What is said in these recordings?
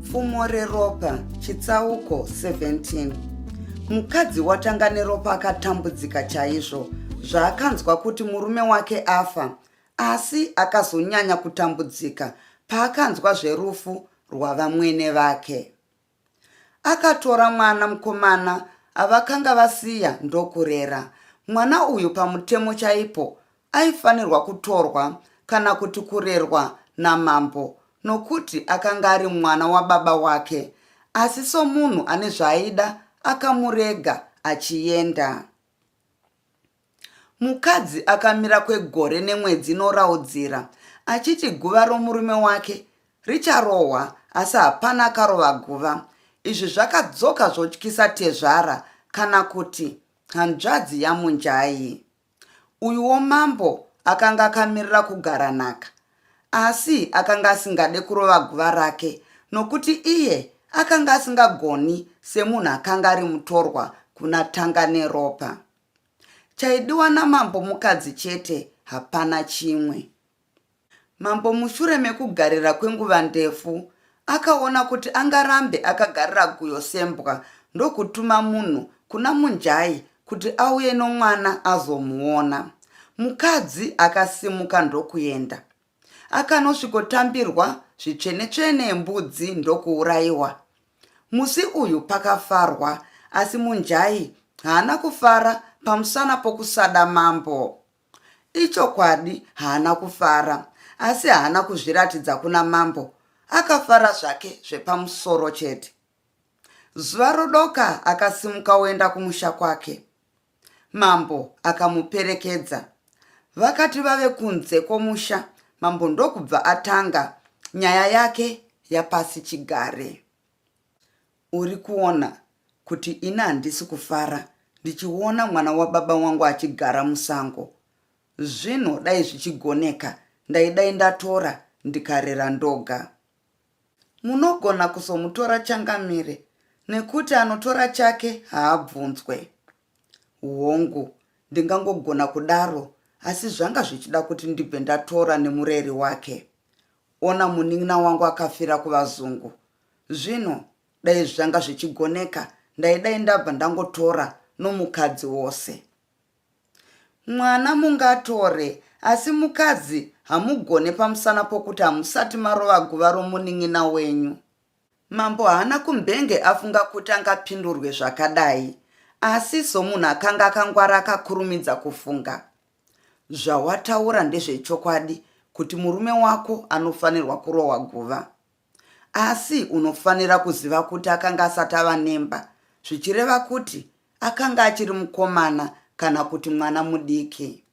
Pfumo reropa chitsauko 17 Mukadzi waTanganeropa akatambudzika chaizvo zvaakanzwa kuti murume wake afa asi akazonyanya kutambudzika paakanzwa zverufu rwavamwene vake. Akatora mwana mukomana avakanga vasiya ndokurera. Mwana uyu pamutemo chaipo aifanirwa kutorwa kana kuti kurerwa namambo nokuti akanga ari mwana wababa wake asi somunhu ane zvaaida akamurega achienda. Mukadzi akamira kwegore nemwedzi inoraudzira achiti guva romurume wake richarohwa asi hapana akarova guva. Izvi zvakadzoka zvotyisa tezvara kana kuti hanzvadzi yaMunjai. Uyuwo mambo akanga akamirira kugara nhaka asi akanga asingade kurova guva rake nokuti iye akanga asingagoni semunhu akanga ari mutorwa kuna Tanganeropa. Chaidiwa namambo mukadzi chete hapana chimwe. Mambo mushure mekugarira kwenguva ndefu akaona kuti angarambe akagarira guyo sembwa ndokutuma munhu kuna Munjai kuti auye nomwana azomuona. Mukadzi akasimuka ndokuenda. Akanosvikotambirwa zvitsvene-tsvene mbudzi ndokuurayiwa. Musi uyu pakafarwa asi Munjai haana kufara pamusana pokusada mambo. Ichokwadi haana kufara asi haana kuzviratidza kuna mambo, akafara zvake zvepamusoro chete. Zuva rodoka akasimuka oenda kumusha kwake. Mambo akamuperekedza. Vakati vave kunze kwomusha, mambo ndokubva atanga nyaya yake yapasi chigare. Uri kuona kuti ini handisi kufara ndichiona mwana wababa wangu achigara musango. Zvino dai zvichigoneka ndaidai ndatora ndikarera ndoga. Munogona kuzomutora changamire nekuti anotora chake haabvunzwe. Hongu, ndingangogona kudaro asi zvanga zvichida kuti ndibve ndatora nemureri wake. Ona munin'ina wangu akafira kuvazungu. Zvino dai zvanga zvichigoneka ndaidai ndabva ndangotora nomukadzi wose. Mwana mungatore asi mukadzi hamugone pamusana pokuti hamusati marova guva romunin'ina wenyu. Mambo haana kumbenge afunga kuti angapindurwe zvakadai asi somunhu akanga akangwara akakurumidza kufunga. Zvawataura ndezvechokwadi kuti murume wako anofanirwa kurohwa guva. Asi unofanira kuziva kuti akanga asati ava nemba zvichireva kuti akanga achiri mukomana kana kuti mwana mudiki.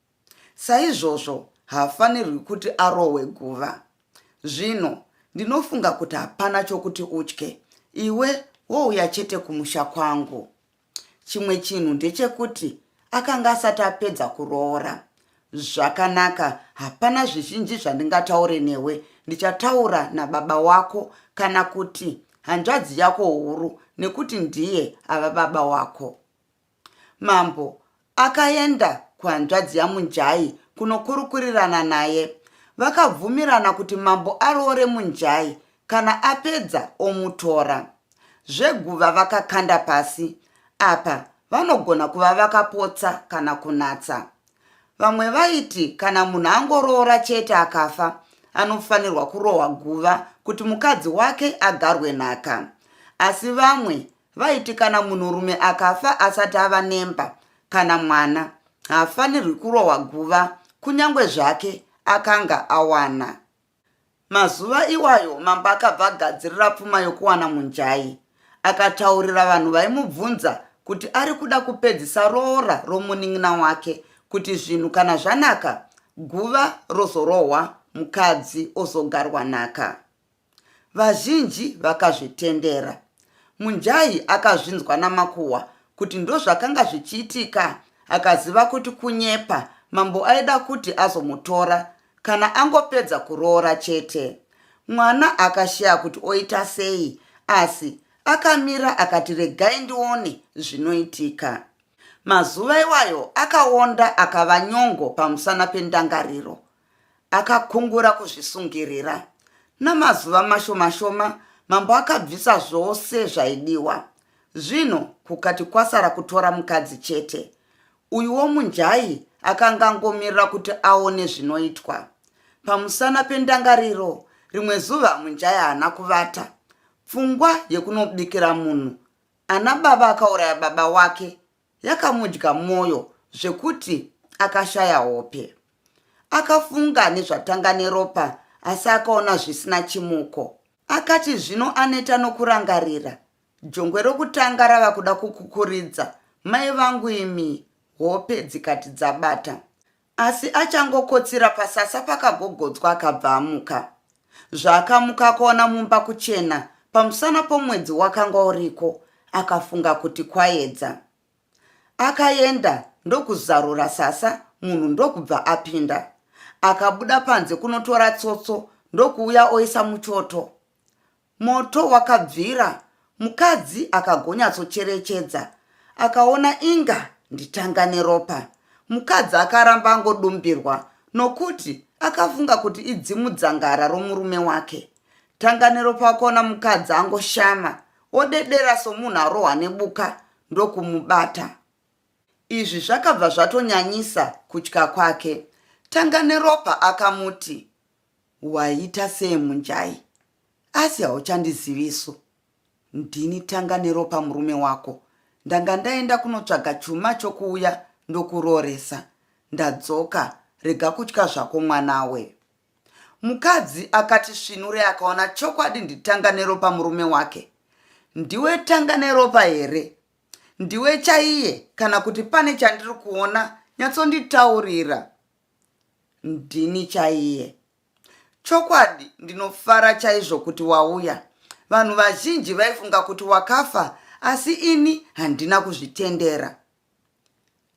Saizvozvo haafanirwi kuti arohwe guva. Zvino, ndinofunga kuti hapana chokuti utye. Iwe wouya chete kumusha kwangu. Chimwe chinhu ndechekuti akanga asati apedza kuroora. Zvakanaka, hapana zvizhinji zvandingataure newe. Ndichataura nababa wako kana kuti hanzvadzi yako huru nekuti ndiye ava baba wako. Mambo akaenda kuhanzvadzi yaMunjai kunokurukurirana naye. Vakabvumirana kuti mambo aroore Munjai kana apedza omutora. Zveguva vakakanda pasi apa vanogona kuva vakapotsa kana kunatsa. Vamwe vaiti kana munhu angoroora chete akafa anofanirwa kurohwa guva kuti mukadzi wake agarwe nhaka. Asi vamwe vaiti kana munhurume akafa asati ava nemba kana mwana haafanirwi kurohwa guva kunyange zvake akanga awana. Mazuva iwayo mambo akabva agadzirira pfuma yokuwana Munjai. Akataurira vanhu vaimubvunza kuti ari kuda kupedzisa roora romunin'ina wake kuti zvinhu kana zvanaka guva rozorohwa mukadzi ozogarwa nhaka. Vazhinji vakazvitendera. Munjai akazvinzwa namakuhwa kuti ndozvakanga zvichiitika akaziva kuti kunyepa mambo aida kuti azomutora kana angopedza kuroora chete. Mwana akashaya kuti oita sei asi akamira akati regai ndione zvinoitika. Mazuva iwayo akaonda akava nyongo pamusana pendangariro. Akakungura kuzvisungirira. Namazuva mashoma shoma Mambo akabvisa zvose zvaidiwa. Zvino kukati kwasara kutora mukadzi chete. Uyuwo Munjai akanga angomirira kuti aone zvinoitwa. Pamusana pendangariro, rimwe zuva Munjai haana kuvata. Pfungwa yekunobikira munhu ana baba akauraya baba wake yakamudya mwoyo zvekuti akashaya hope. Akafunga nezvaTanganeropa asi akaona zvisina chimuko. Akati zvino aneta nokurangarira, jongwe rokutanga rava kuda kukukuridza, mai vangu imi, hope dzikati dzabata. Asi achangokotsira pasasa pakagogodzwa akabva amuka. Zvaakamuka akaona mumba kuchena pamusana pomwedzi wakanga uriko akafunga kuti kwaedza. Akaenda ndokuzarura sasa munhu ndokubva apinda. Akabuda panze kunotora tsotso ndokuuya oisa muchoto. Moto wakabvira, mukadzi akagonyatsocherechedza akaona inga ndiTanganeropa. Mukadzi akaramba angodumbirwa nokuti akafunga kuti idzimudzangara romurume wake. Tanganeropa akaona mukadzi angoshama odedera somunhu arohwa nebuka ndokumubata. Izvi zvakabva zvatonyanyisa kutya kwake. Tanganeropa akamuti, Waita sei Munjai? Asi hauchandizivisu. Ndini Tanganeropa murume wako. Ndanga ndaenda kunotsvaga chuma chokuuya ndokurooresa. Ndadzoka, rega kutya zvako mwanawe. Mukadzi akati svinure akaona chokwadi ndiTanganeropa murume wake. Ndiwe Tanganeropa here? Ndiwe chaiye kana kuti pane chandiri kuona nyatsonditaurira. Ndini chaiye. Chokwadi ndinofara chaizvo kuti wauya. Vanhu vazhinji vaifunga kuti wakafa asi ini handina kuzvitendera.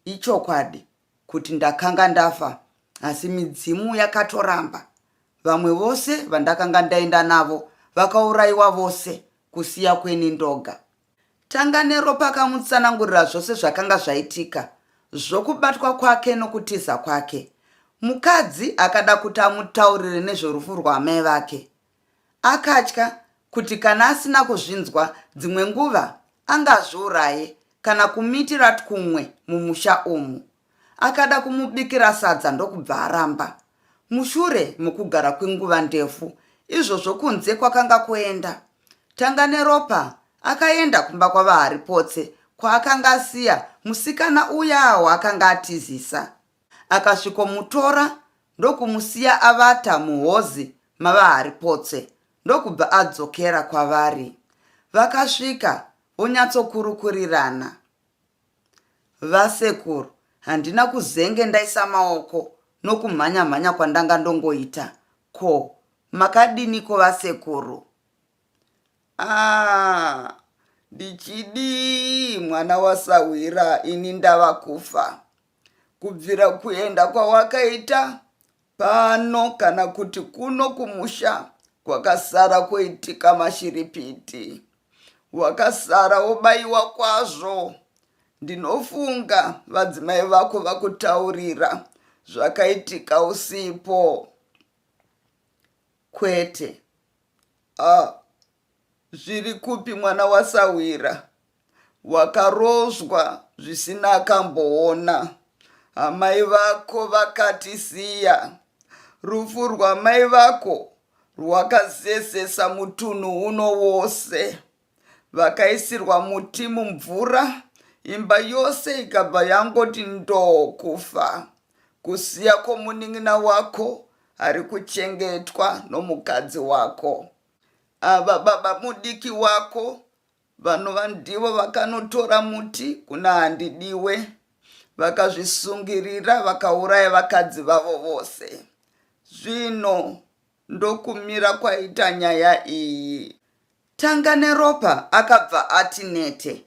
Ichokwadi kuti ndakanga ndafa asi midzimu yakatoramba. Vamwe vose vandakanga ndaenda navo vakaurayiwa vose kusiya kweni ndoga. Tanganeropa akamutsanangurira zvose zvakanga zvaitika, zvokubatwa kwake nokutiza kwake. Mukadzi akada kuti amutaurire nezverufu rwaamai vake. Akatya kuti kana asina kuzvinzwa dzimwe nguva angazviuraye kana kumuitira twumwe mumusha umu. Akada kumubikira sadza ndokubva aramba. Mushure mokugara kwenguva ndefu, izvozvo kunze kwakanga kwoenda. Tanganeropa akaenda kumba kwaVaHaripotse kwaakanga asiya musikana uya waakanga atizisa. Akasvikomutora ndokumusiya avata muhozi maVaHaripotse ndokubva adzokera kwavari. Vakasvika vonyatsokurukurirana. Vasekuru, handina kuzenge ndaisa maoko nokumhanya mhanya kwandanga ndongoita. Ko, makadiniko vasekuru? Ah, ndichidii mwana wasahwira ini ndava kufa. Kubvira kuenda kwawakaita pano kana kuti kuno kumusha kwakasara kwoitika mashiripiti. Wakasara wobaiwa kwazvo. Ndinofunga vadzimai vako vakutaurira zvakaitika usipo. Kwete. Ah, zviri kupi mwana wasahwira? Wakarozwa zvisina akamboona. Amai vako vakatisiya. Rufu rwamai vako rwakazezesa mutunhu uno wose. Vakaisirwa muti mumvura, imba yose ikabva yangoti ndoo kufa. Kusiya kwomunin'ina wako ari kuchengetwa nomukadzi wako. Ava baba mudiki wako vanova ndivo vakanotora muti kuna Handidiwe vakazvisungirira vakauraya vakadzi vavo vose. Zvino ndokumira kwaita nyaya iyi. Tanganeropa akabva ati nete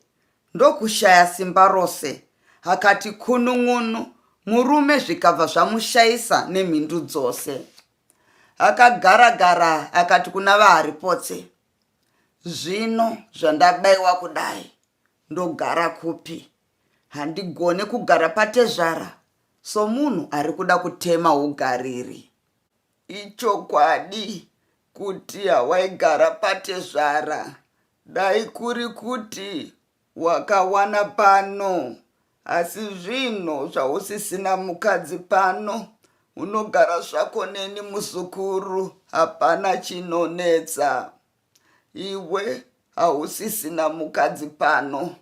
ndokushaya simba rose akati kunun'unu murume zvikabva zvamushaisa nemhindu dzose. Akagara gara akati kuna VaHaripotse, Zvino zvandabaiwa kudai ndogara kupi? Handigone kugara patezvara somunhu ari kuda kutema ugariri. Ichokwadi, kuti hawaigara patezvara. Dai kuri kuti wakawana pano, asi zvino zvausisina mukadzi pano, unogara zvako neni muzukuru, hapana chinonetsa. Iwe hausisina mukadzi pano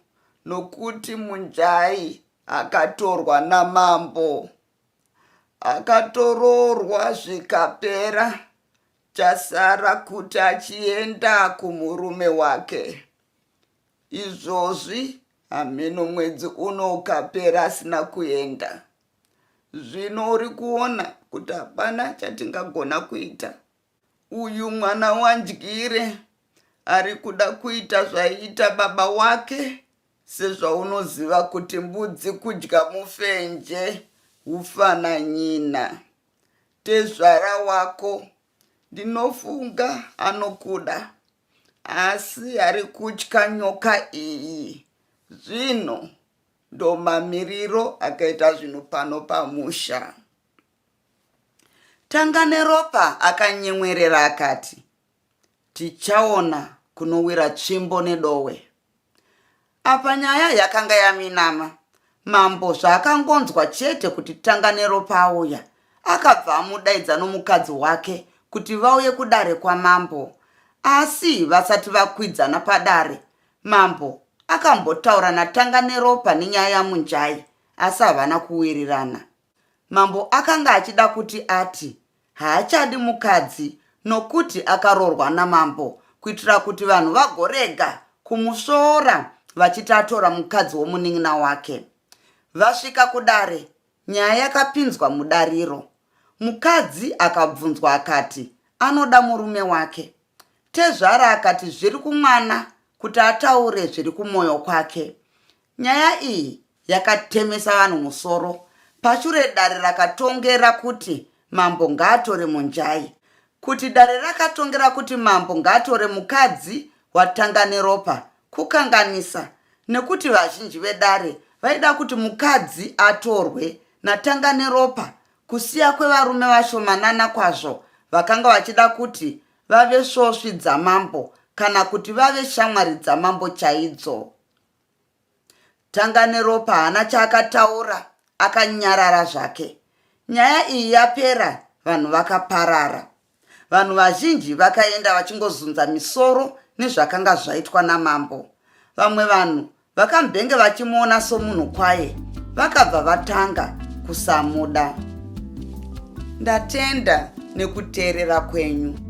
nokuti Munjai akatorwa namambo. Akatoroorwa zvikapera, chasara kuti achienda kumurume wake. Izvozvi hameno mwedzi uno ukapera asina kuenda. Zvino uri kuona kuti hapana chatingagona kuita. Uyu mwana waNdyire ari kuda kuita zvaiita baba wake sezvaunoziva kuti mbudzi kudya mufenje hufana nyina. Tezvara wako ndinofunga anokuda asi ari kutya nyoka iyi. Zvino ndomamiriro akaita zvinhu pano pamusha. Tanganeropa akanyemwerera akati, Tichaona kunowira tsvimbo nedowe. Apa nyaya yakanga yaminama. Mambo zvaakangonzwa chete kuti Tanganeropa auya, akabva amudaidza nomukadzi wake kuti vauye kudare kwamambo. Asi vasati vakwidzana padare, mambo akambotaura naTanganeropa nenyaya yaMunjai asi havana kuwirirana. Mambo akanga achida kuti ati haachadi mukadzi nokuti akaroorwa namambo kuitira kuti vanhu vagorega kumusvoora vachiti atora mukadzi womunin'ina wake. Vasvika kudare, nyaya yakapinzwa mudariro. Mukadzi akabvunzwa akati anoda murume wake. Tezvara akati zviri kumwana kuti ataure zviri kumwoyo kwake. Nyaya iyi yakatemesa vanhu musoro. Pashure dare rakatongera kuti mambo ngaatore Munjai. Kuti dare rakatongera kuti mambo ngaatore mukadzi waTanganeropa kukanganisa nekuti vazhinji vedare vaida kuti mukadzi atorwe naTanganeropa kusiya kwevarume vashomanana kwazvo vakanga vachida kuti vave svosvi dzamambo kana kuti vave shamwari dzamambo chaidzo. Tanganeropa haana chaakataura akanyarara zvake. Nyaya iyi yapera vanhu vakaparara. Vanhu vazhinji vakaenda vachingozunza misoro nezvakanga zvaitwa namambo. Vamwe vanhu vakambenge vachimuona somunhu kwaye vakabva vatanga kusamuda. Ndatenda nekuteerera kwenyu.